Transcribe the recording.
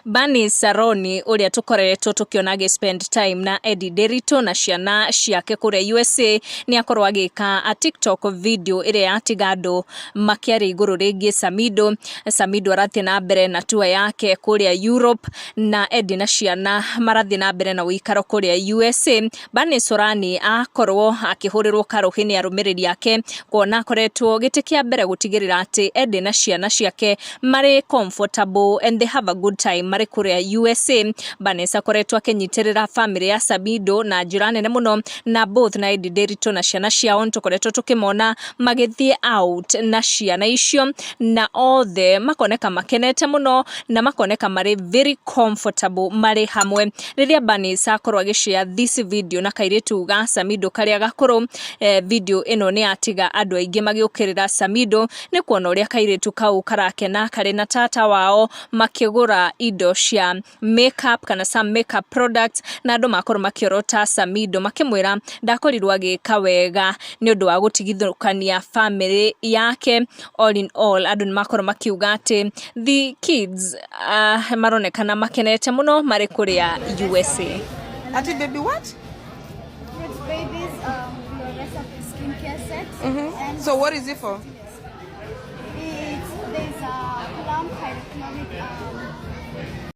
Bernice Saroni ũrĩa tũkoretwo tũkĩona agĩ spend time na Eddie Nderitu na ciana ciake kũrĩa USA nĩ akorwo agĩka a TikTok video ĩrĩa yatiga andũ makĩaria igũrũ rĩgiĩ Samido. Samido arathiĩ na mbere na tour yake kũrĩa Europe na Eddie na ciana marathiĩ na mbere na ũikaro kũrĩa USA. Bernice Saroni akorwo akĩhũrĩrwo karũhĩ nĩ arũmĩrĩri ake kuona akoretwo gĩtĩ kĩa mbere gũtigĩrĩra atĩ Eddie na ciana ciake marĩ comfortable and they have a good time marĩ kũrĩa USA. Bernice akoretwo akĩnyitĩrĩra family ya Samido na njĩra nene mũno na both na Eddie Nderitu na ciana ciao nĩtũkoretwo tũkĩmona magĩthiĩ out na ciana icio na othe makoneka makenete mũno na makoneka marĩ very comfortable marĩ hamwe. Rĩrĩa Bernice akorwo agĩshare this video na kairĩtu ga Samido karĩa gakũrũ, video ĩno nĩ yatiga andũ aingĩ magĩũkĩrĩra Samido nĩ kuona ũrĩa kairĩtu kau karakena karĩ na tata wao makĩgũra indo cia makeup kana some makeup products, na andũ makorwo makĩorota Samido makĩmwĩra ndakorirwo agĩka wega nĩ ũndũ wa gũtigithũkania family yake. All in all, andũ nĩ makorwo makiuga atĩ the kids maronekana makenete mũno marĩ kũrĩa USA. Ati baby what? Fruit Babies, your skincare set. And So what is it for? It's there's a plum hydrochloric.